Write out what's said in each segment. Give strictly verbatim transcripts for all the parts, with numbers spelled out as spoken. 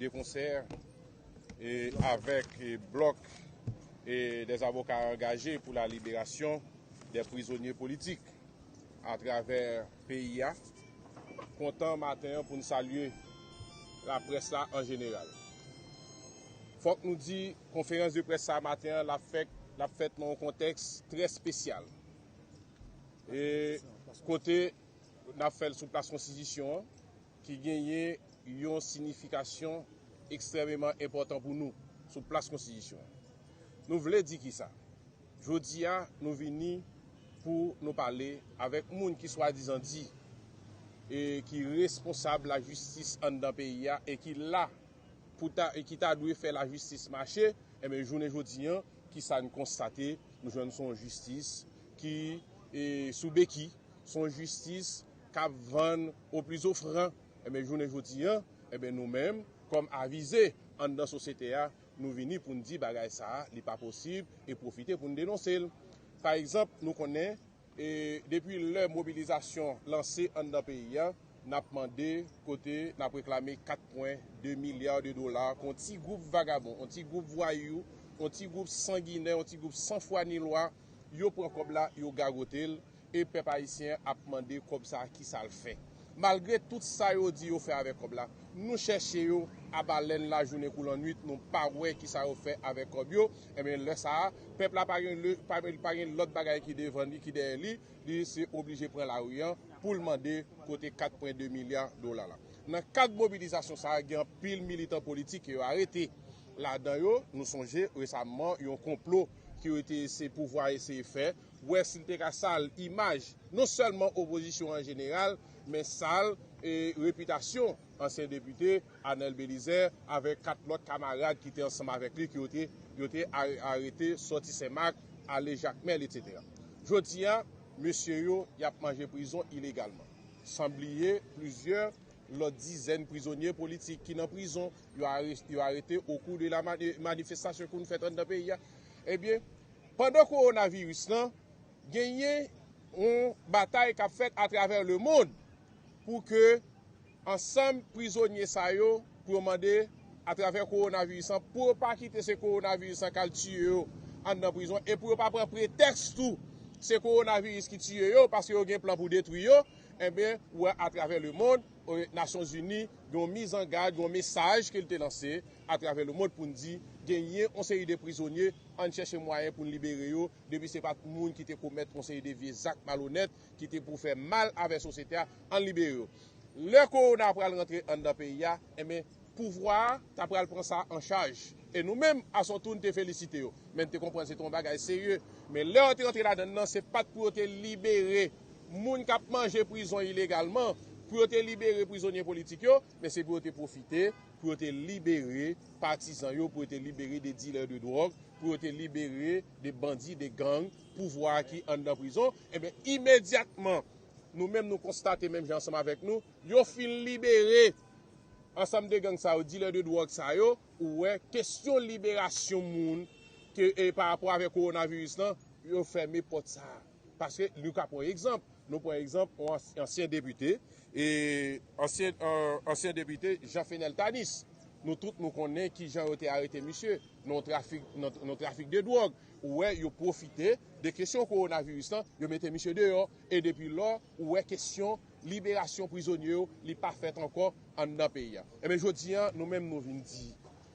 de concert e avèk e blòk e des avocats engagés pour la libération des prisonniers politiques atravè peyi a. Kontan maten an pou n salye laprès la an jeneral. Fòk nou di konferans de près sa maten an l ap fèt, l ap fèt nan yon kontèks trè espesyal. E kote n ap fè l sou plas konstitisyon an, ki genyen yon siyifikasyon ekstrèmeman enpòtan pou nou sou plas konstitisyon an. Nou vle di kisa? Jodi a, nou vini pou nou pale avèk moun ki swadizan di e ki responsab lajistis anndan peyi a e ki la pou ta, e ki ta dwe fè lajistis mache, enben, jounen jodi an, kisa n konstate? Nou jwenn se yon jistis ki e, sou beki, se yon jistis k ap vann o pli ofran. Enben, jounen jodi an, enben, nou menm, kòm avize anndan sosyete a, nou vini pou n di bagay sa a, li pa posib, e pwofite pou n denonse l. Pa egzanp, nou konnen, e, depi lè mobilizasyon lanse anndan peyi a, n ap mande kote n ap reklame kat pwen de milya de dola, kon ti gwoup vagabon, yon ti gwoup vwayou, yon ti gwoup sanginè, yon ti gwoup san fwa ni lwa, yo pran kòb la, yo gagote l, e pèp ayisyen ap mande kòb sa a kisa l fè. Malgre tout sa yo di yo fè avèk kòb la, nou chèche yo a balèn lajounen kou lannwit, nou pa wè kisa yo fè avèk kòb yo. Enben, lè sa a, pèp la pa gen, le, pa, pa gen lòt bagay ki devan li, ki dèyè li, li se oblije pran lari an pou l mande kote kat pwen de milya dola la. Nan kad mobilizasyon sa a, gen anpil militan politik ke yo arete. Ladan yo, nou sonje resaman yon konplo ki yo te eseye, pouvwa eseye fè, wè si l te ka sal imaj non sèlman opozisyon an jeneral, men sal e repitasyon ansyen depite Arnel Belizaire avèk kat lòt kamarad ki te ansanm avèk li, ki yo te, yo te a-, arete sòti Senmak, ale Jakmèl, etsetera. Jodi a, mesye yo, y ap manje prizon ilegalman. San bliye plizyè lòt dizèn prizonye politik ki nan prizon, yo are-, yo arete okou de la mani-, manifestasyon ki nou fèt anndan peyi a. Ebyen, pandan kowonaviris lan, genyen yon batay k ap fèt atravè lemonn pou ke ansanm prizonye sa yo, pou yo mande atravè kowonaviris lan, pou yo pa kite se kowonaviris lan k al tiye yo anndan prizon, e pou yo pa pran pretèks tou se kowonaviris ki tiye yo, paske yo gen plan pou detwi yo, enben, ou wè atravè lemonn, e, Nasyonzini, gen yon mizangad, gen yon mesaj ke l te lanse atravè lemonn pou n di, genyen yon seri de prizonye, ann chèche mwayen pou n libere yo, depi se pa t moun ki te komèt yon seri de vye zak malonèt, ki te pou fè mal avè sosyete a, ann libere yo. Lè kowona pral rantre anndan peyi a, enben, pouvwa a ta pral pran sa an chaj. E nou menm, a son tou, n te felisite yo. Men n te konprann se te yon bagay serye. Men lè yo te rantre ladan l lan, se pa t pou yo te libere moun k ap manje prizon ilegalman, pou yo te libere prizonye politik yo, men se pou yo te pwofite, pou yo te libere patizan yo, pou yo te libere de dilè de dwòg, pou yo te libere de bandi, de gang, pouvwa a ki anndan prizon. Enben, imedyatman, nou menm nou konstate menm jan ansanm avèk nou, yo fin libere ansanm de gang sa yo, dilè de dwòg sa yo, ou wè kesyon liberasyon moun ke, e, pa rapò avèk kowonaviris lan, yo fèmen pòt sa a. Paske nou ka pran egzanp, nou pran egzanp yon ans-, ansyen depite, e ansyen, euh, ansyen depite Jean Fenel Tanis. Nou tout nou konnen kijan yo te arete misye nan trafik, nan, nan trafik de dwòg. Ou wè, yo pwofite de kesyon kowonaviris lan, yo mete misye deyò, e depi lò, ou wè kesyon liberasyon prizonye yo, li pa fèt ankò anndan peyi a. Enben, jodi a, nou menm nou vin di,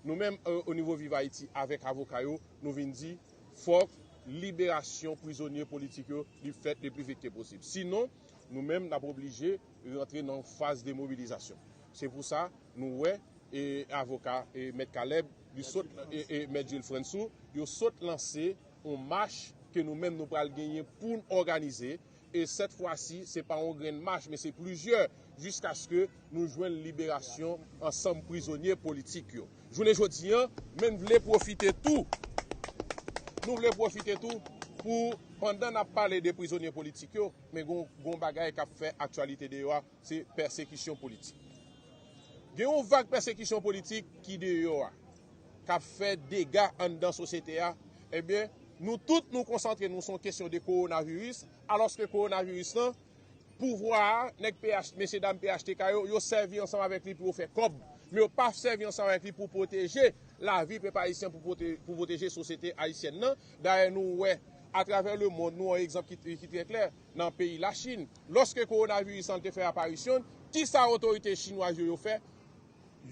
nou menm, euh, o nivo Viv Ayiti, avèk avoka yo, nou vin di, fòk liberasyon prizonye politik yo, li fèt le pli vit ke posib. Sinon, nou menm, n ap oblije rantre nan faz de mobilizasyon. Se pou sa, nou wè, e avoka, e Mèt Caleb, li sot, e, e Mèt Jules Frensou, yo sot lanse yon mach ke nou menm nou pral genyen pou n òganize. E sèt fwa si, se pa yon grenn mach, men se plizyè, jiskaske nou jwenn liberasyon ansanm prizonye politik yo. Jounen jodi a, men n vle pwofite tou, nou vle pwofite tou pou, pandan n ap pale de prizonye politik yo, men gon, gon bagay k ap fè aktyalite deyò a, se pèsekisyon politik. Gen yon vag pèsekisyon politik ki deyò a, k ap fè dega anndan sosyete a. Ebyen, nou tout nou konsantre nou sou yon kesyon de kowonaviris, alòske kowonaviris lan, pouvwa a, nèg P H, mesye dam P H T K yo, yo sèvi ansanm avèk li pou yo fè kòb. Men yo pa sèvi ansanm avèk li pou pwoteje lavi pèp ayisyen, pou pwote-, pou pwoteje sosyete ayisyèn nan. Dayè, nou wè atravè lemonn, nou wè yon egzanp ki, ki trè klè nan peyi Lachin. Lòske kowonaviris lan te fè aparisyon, kisa otorite chinwaz yo, yo fè?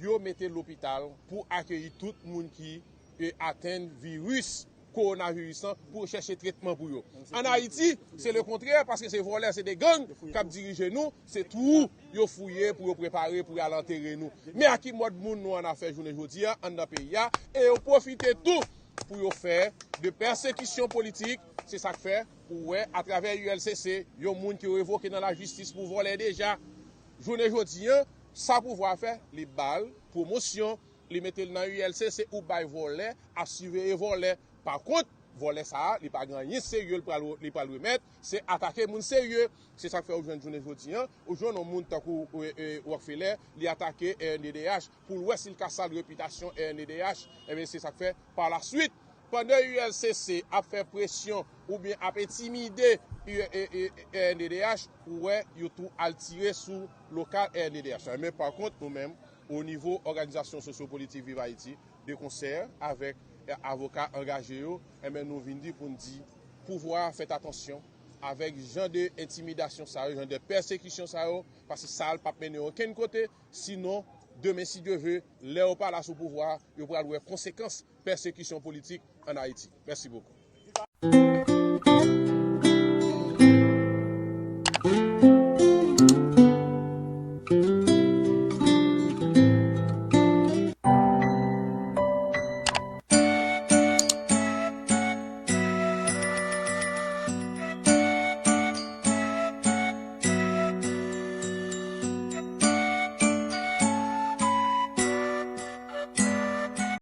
Yo mete lopital pou akeyi tout moun ki, e, atenn viris kowonaviris lan pou yo chèche tretman pou yo. Ann Ayiti, se le kontrè, paske se vòlè, se de gang k ap dirije nou, se twou yo fouye pou yo prepare pou y al antere nou. Men a ki mòd moun nou ann afè jounen jodi a anndan peyi a, e yo pwofite tou pou yo fè de pèsekisyon politik, se sa k fè ou wè atravè U L C C, yon moun ki yo revoke nan lajistis pou vòlè deja. Jounen jodi a, sa pouvwa a fè, li ba l pwomosyon, li mete l nan U L C C, ou bay vòlè ap siveye vòlè. Pa kont, vòlè sa a, li pa gen anyen serye li pral, li pral remèt, se atake moun serye. Se sa k fè ou jwenn jounen jodi a, ou jwenn yon moun tankou, e, e, Rockefeller, li atake R N D D H pou l wè si l ka sal repitasyon R N D D H. Ebyen, se sa k fè, pa la swit, pandan U L C C ap fè presyon oubyen ap entimide U-, e, e, R N D D H, ou wè yo tou al tire sou lokal R N D D H la. Men pa kont, nou menm, o nivo òganizasyon sosyopolitik Viv Ayiti, de konsè avèk, e, avoka angaje yo, enben, nou vin di pou n di pouvwa a fèt atansyon avèk jan de entimidasyon sa yo, jan de pèsekisyon sa yo, paske sa a p ap mennen okenn kote, sinon, demen, si Dye ve, lè yo pa la sou pouvwa a, yo pral wè konsekans pèsekisyon politik ann Ayiti. Mèsi bokou.